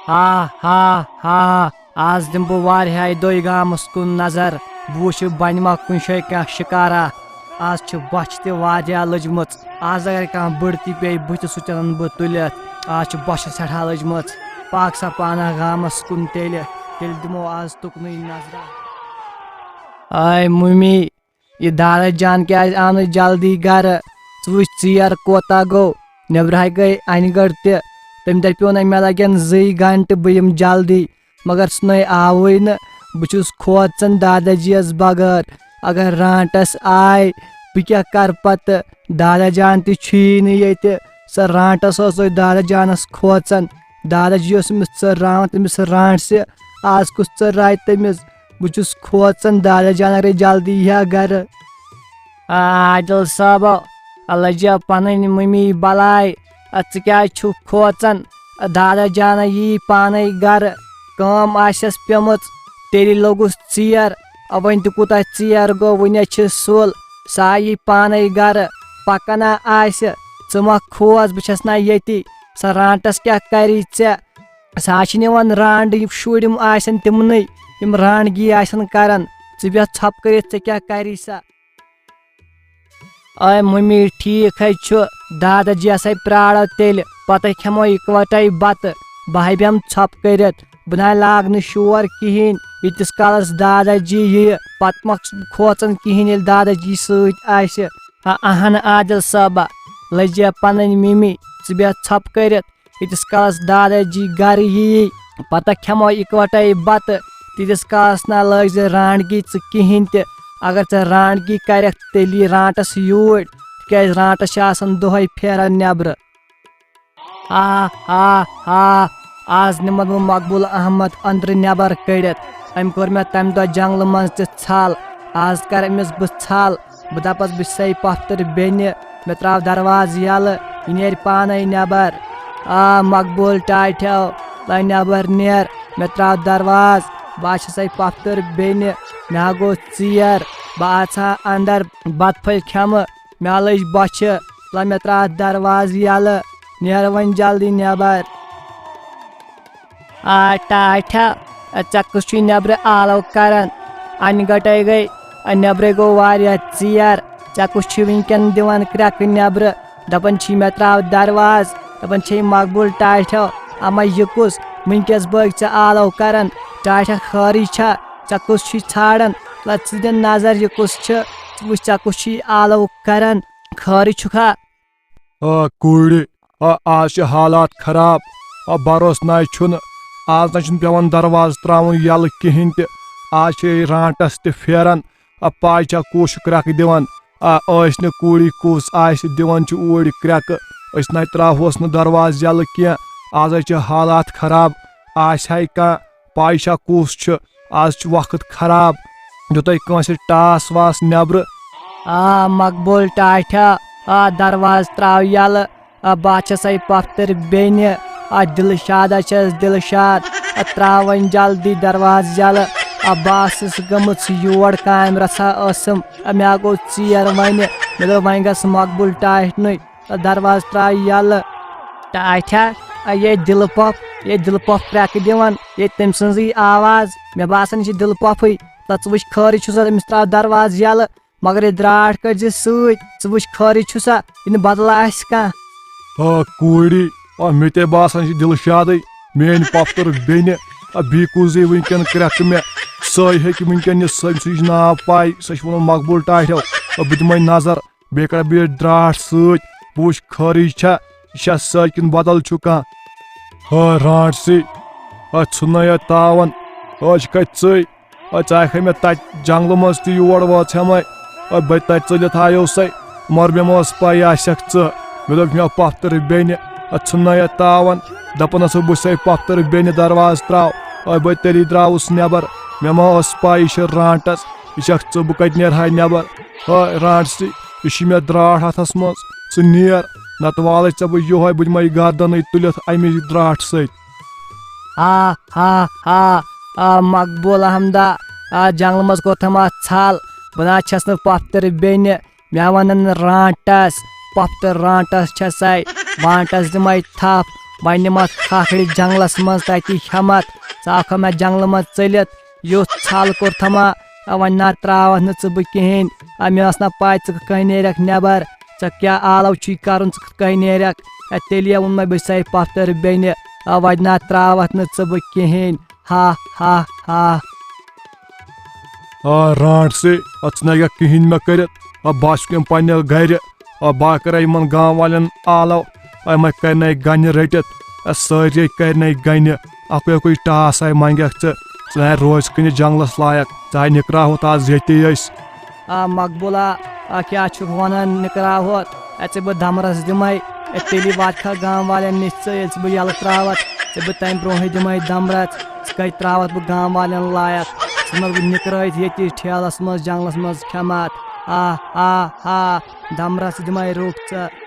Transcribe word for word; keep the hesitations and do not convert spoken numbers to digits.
ہا ہا ہا، آز دِمہٕ بہٕ واریاہہِ دۄہہِ گامَس کُن نظر، بہٕ وٕچھٕ بَنہِ ما کُنہِ جایہِ کانٛہہ شِکارا۔ آز چھِ بۄچھِ تہِ واریاہ لٔجمٕژ، آز اگر کانٛہہ بٔڑ تہِ پیٚیہِ بٕتھِ سُہ تہِ اَنہٕ بہٕ تُلِتھ۔ آز چھِ بۄچھِ سٮ۪ٹھاہ لٔجمٕژ، پاک سا پانہ گامَس کُن تیٚلہِ، تیٚلہِ دِمو آز تُکنُے نظرا۔ آے مُمی، یہِ دادا جان کیٛازِ آو نہٕ جلدی گرٕ؟ ژٕ وٕچھ ژیر کوتاہ گوٚو، نیٚبرٕ ہاے گٔے انہِ گٔٹ تہِ۔ تٔمۍ دپیو نہ مےٚ لگن زٕے گنٹہٕ، بہٕ یِمہٕ جلدی، مگر سُہ نَے آوٕے نہٕ۔ بہٕ چھُس کھوژان دادا جیَس بغٲر۔ اگر رانٹس آے، بہٕ کیٛاہ کرٕ پتہٕ؟ دادا جان تہِ چھُیی نہٕ ییٚتہِ۔ سۄ رانٹس ٲس أتھۍ دادا جانس کھوژان۔ دادا جی اوس أمِس ژٔر راوان، تٔمِس رانٹسہِ۔ آز کُس ژٔر راوِ تٔمِس؟ بہٕ چھُس کھوژان، دادا جان اگرے جلدی یی ہا گرٕ۔ آ، عادل صٲبہ، لٔجیا پنٕنۍ مٔمی بلاے۔ آ، ژٕ کیٛازِ چھُکھ کھوژان؟ آ، دادا جانا یی پانے گرٕ، کٲم آسٮ۪س پیمٕژ، تیٚلہِ لوٚگُس ژیر۔ آ، وۄنۍ تہِ کوٗتاہ ژیر گوٚو، وُنہِ چھِ سُل، سۄ یی پانے گرٕ۔ پکان آسہِ، ژٕ مہ کھوژ، بہٕ چھس نہ ییٚتی۔ سۄ رانٹس کیٛاہ کری ژےٚ؟ سۄ حظ چھِ نِوان رانٛڈ، یِم شُرۍ یِم آسن تِمنٕے، یِم رانٛڈگی آسن کران۔ ژٕ بیٚہہ ژھۄپہٕ کٔرِتھ، ژےٚ کیٛاہ کری سۄ؟ اے مٔمی، ٹھیٖک حظ چھُ، دادا جی یَس ہے پرٛارو تیٚلہِ، پتہٕ کھٮ۪مو یِکوَٹے بتہٕ۔ بہٕ ہے بیٚہمہٕ ژھۄپہٕ کٔرِتھ، بہٕ نہ لاگہٕ نہٕ شور کِہیٖنۍ، ییٖتِس کالس دادا جی یِیہِ، پتہٕ ما کھوژان کِہیٖنۍ ییٚلہِ دادا جی سۭتۍ آسہِ۔ آ، اہن عادل صٲبہ، لٔجیا پنٕنۍ مِمی، ژٕ بیٚہہ ژھۄپہٕ کٔرِتھ، ییٖتِس کالس دادا جی گرٕ یِیہِ، پتہٕ کھٮ۪مو اِکوٹے بتہٕ۔ تیٖتِس کالس نہ لٲگۍ زِ رانڈگی ژٕ کِہینۍ تہِ۔ اگر ژٕ رانڈگی کرکھ، تیٚلہِ یی رانٹس یوٗرۍ، تِکیازِ رانٹس چھِ آسان دۄہے پھیران نٮ۪برٕ۔ ہا ہا ہا، آز نِمن بہٕ مقبول احمد أنٛدرٕ نٮ۪بر کٔڑِتھ۔ أمۍ کوٚر مےٚ تمہِ دۄہ جنگلہٕ منٛز تہِ ژھل، آز کرٕ أمِس بہٕ ژھل۔ بہٕ دَپَس، بہٕ چھَسَے پۄپھتٕر بیٚنہِ، مےٚ ترٛاو دروازٕ یَلہٕ، یہِ نیرِ پانَے نٮ۪بَر۔ آ مقبوٗل ٹاٹھیو، لَے نٮ۪بَر نیر، مےٚ ترٛاو دروازٕ، بہٕ ہا چھَسَے پۄپھتٕر بیٚنہِ، مےٚ ہا گوٚو ژیر، بہٕ اَژٕ ہا اَندَر بَتہٕ پھٔلۍ کھٮ۪مہٕ، مےٚ ہا لٔج بۄچھِ، لَے مےٚ ترٛاو دروازٕ یَلہٕ، نیر وۄنۍ جلدی نٮ۪بَر۔ آ ٹاٹھا، ژےٚ کُس چھُے نٮ۪برٕ آلو کران؟ انہِ گٹے گٔے، نیبرے گوٚو واریاہ ژیر۔ ژےٚ کُس چھُے وٕنکٮ۪ن دِوان کرٛٮ۪کہٕ نٮ۪برٕ؟ دپان چھی مےٚ ترٛاو دروازٕ، دپان چھے مقبول ٹاٹھو، اما یہِ کُس؟ وٕنکٮ۪س بٲگۍ ژےٚ آلو کران۔ ٹاٹھا خٲرٕے چھا؟ ژےٚ کُس چھُے ژھانڈان؟ لہ ژٕ دِ نظر یہِ کُس چھُ، ژٕ وٕچھ ژےٚ کُس چھُے آلو کران، خٲرٕے چھُکھا؟ آ کورِ، آ آز چھِ حالات خراب، آ بھروسہٕ ناے چھُنہٕ۔ آز نہ چھُنہٕ پٮ۪وان دروازٕ ترٛاوُن یَلہٕ کِہیٖنۍ تہِ۔ آز چھِ یہِ رانٛٹَس تہِ پھیران۔ آ پاے چھا کُس چھُ کرٛٮ۪کہٕ دِوان؟ آ ٲسۍ نہٕ کوٗری کُس آسہِ دِوان چھُ اوٗرۍ کرٛٮ۪کہٕ۔ أسۍ نَے ترٛاوہوس نہٕ دروازٕ یَلہٕ کینٛہہ۔ آز حظ چھِ حالات خراب۔ آسہِ ہاے کانٛہہ پاے چھا کُس چھُ؟ آز چھُ وقت خراب، یوٚتَے کٲنٛسہِ ٹاس واس نٮ۪برٕ۔ آ مقبول ٹاٹھا، آ دروازٕ ترٛاو یَلہٕ، آ بہٕ ہا چھَسَے پۄپھتٕر بیٚنہِ، آ دِلشادہ چھَس دِلشاد، آ ترٛاو وۄنۍ جلدی دروازٕ یَلہٕ، آ بہٕ ٲسٕس گٔمٕژ یور کامہِ رژھا ٲسٕم، آ مےٚ ہا گوٚو ژیر وۄنۍ، مےٚ دوٚپ وۄنۍ گژھٕ مقبول ٹاٹھنُے۔ تہٕ دروازٕ ترٛاو یَلہٕ۔ ٹاٹھا، اے یے دِلہٕ پۄپھ، یے دِلہٕ پۄپھ کرٛٮ۪کہٕ دِوان، یے تٔمۍ سٕنٛزٕے آواز۔ مےٚ باسان، یہِ چھِ دِلہٕ پۄپھٕے۔ تہٕ ژٕ وٕچھ، خٲرٕے چھُ سا، أمِس ترٛاو دروازٕ یَلہٕ، مگر یہِ درٛاٹھ کٔڑۍ زِ سۭتۍ۔ ژٕ وٕچھ، خٲرٕے چھُ سا، یہِ نہٕ بدلہٕ آسہِ کانٛہہ۔ آ، کورِ، آ، مےٚ تے باسان، یہِ چھِ دِلشادٕے۔ میٛٲنۍ پۄپھتٕر بیٚنہِ، آ، بیٚیہِ کُس زِ وٕنۍکٮ۪ن کرٛٮ۪کہٕ مےٚ۔ سۄے ہیٚکہِ وٕنۍکٮ۪ن یہِ، سۄ، سُہ چھِ ناو پَے، سۄ چھِ وَنان مقبوٗل ٹاٹھیو۔ آ، بہٕ دِمَے نظر۔ بیٚیہِ کَرٕ بہٕ یہِ درٛاٹھ سۭتۍ، بہٕ وٕچھِ خٲرٕے چھا، یہِ چھا سۄے کِنہٕ بدل چھُ کانٛہہ۔ ہا رانٛٹسٕے، ہا ژھٕننَے یہِ تاوَن، ہا چھِ کَتہِ ژٕے؟ ہا ژٕ آکھَے مےٚ تَتہِ جنٛگلہٕ منٛز تہِ یور وٲژ ہٮ۪مَے، ہا بہٕ تَتہِ ژٔلِتھ آیو سَے، مگر مےٚ ما ٲس پَے یہِ آسٮ۪کھ ژٕ۔ مےٚ دوٚپ مےٚ پۄپھتٕر بیٚنہِ، ہا ژھٕننَے یہِ تاوَن، دَپان ٲسٕکھ بہٕ چھُسَے پۄپھتٕر بیٚنہِ دروازٕ ترٛاو، ہا بہٕ تیٚلی درٛاوُس نٮ۪بَر، مےٚ ما ٲس پَے یہِ چھِ رانٛٹَس، یہِ چھَکھ ژٕ، بہٕ کَتہِ نیرٕ ہا نٮ۪بَر؟ ہا رانٛٹسٕے، یہِ چھُ مےٚ درٛاٹھ اَتھَس منٛز، ژٕ نیر، نَتہٕ والَے ژےٚ بہٕ یِہوٚے، بہٕ دِمَے یہِ گردَنٕے تُلِتھ اَمہِ گردَنٕے تُلِتھ اَمہِ گردَنٕے تُلِتھ اَمہِ گردَنٕے تُلِتھ۔ ہا، ہا، ہا، آ، مقبول احمدا، آ، جنٛگلہٕ منٛز کوٚرتھَم اَتھ ژھَل، بہٕ نہ حظ چھَس نہٕ پۄپھتٕر بیٚنہِ، مےٚ وَنَن رانٛٹَس، پۄپھتٕر رانٛٹَس چھَسَے، وانٛٹَس دِمَے تھَپھ، وۄنۍ نِمتھ کھکھرِ جنگلس منٛز تتی کھٮ۪متھ۔ ژٕ آکھ مےٚ جنگلہٕ منٛز ژٔلِتھ، یُتھ ژھل کوٚرتھما؟ آ، وۄنۍ نہ تراوتھ نہٕ ژٕ بہٕ کِہینۍ۔ آ، مےٚ ٲس نہ پاے ژٕ کِتھ کٔنۍ نیرکھ نٮ۪بر، ژےٚ کیٛاہ آلو چھُے کرُن، ژٕ کِتھ کٔنۍ نیرکھ؟ آ، تیٚلے ووٚن مےٚ بہٕ چھسے پۄپھتٕر بیٚنہِ، آ، وۄنۍ نہ تراوتھ نہٕ ژٕ بہٕ کِہینۍ۔ ہا ہا ہا۔ آ، رانٛٹھ سے، آ، ژٕ نہ ہیٚککھ کِہینۍ مےٚ کٔرِتھ۔ آ، بہٕ آسہٕ وٕنکیٚن پننہِ گرِ۔ آ، بہٕ ہا کرے یِمن گام والٮ۪ن آلو۔ آ، یِمے کرنَے گنہِ رٔٹِتھ۔ آ، سٲرے کرنَے گنہِ۔ اکُے اکُے ٹاس آے منگکھ ژٕ۔ ژٕ نہ روز کُنہِ جنگلس لایق۔ ژٕ ہا نِکراوہوتھ آز ییٚتی أسۍ۔ آ، مقبولا، آ، کیٛاہ چھُکھ ونان نِکراوہوتھ؟ اے، ژےٚ بہٕ دمرس دِمے۔ اے، تیٚلی واتکھا گام والٮ۪ن نِش ژٕ، ییٚلہِ ژٕ بہٕ یَلہٕ ترٛاوَتھ، ژےٚ بہٕ تَمہِ برونٛہٕے دِمے دمرس۔ ژٕ کَتہِ ترٛاوَتھ بہٕ گام والٮ۪ن لایَتھ؟ ژٕ نَس بہٕ نِکرٲیِتھ ییٚتی ٹھیلَس منٛز، جنٛگلَس منٛز کھٮ۪مہٕ اَتھ۔ آ، آ، آ، دمرس دِمے روٚٹ ژٕ۔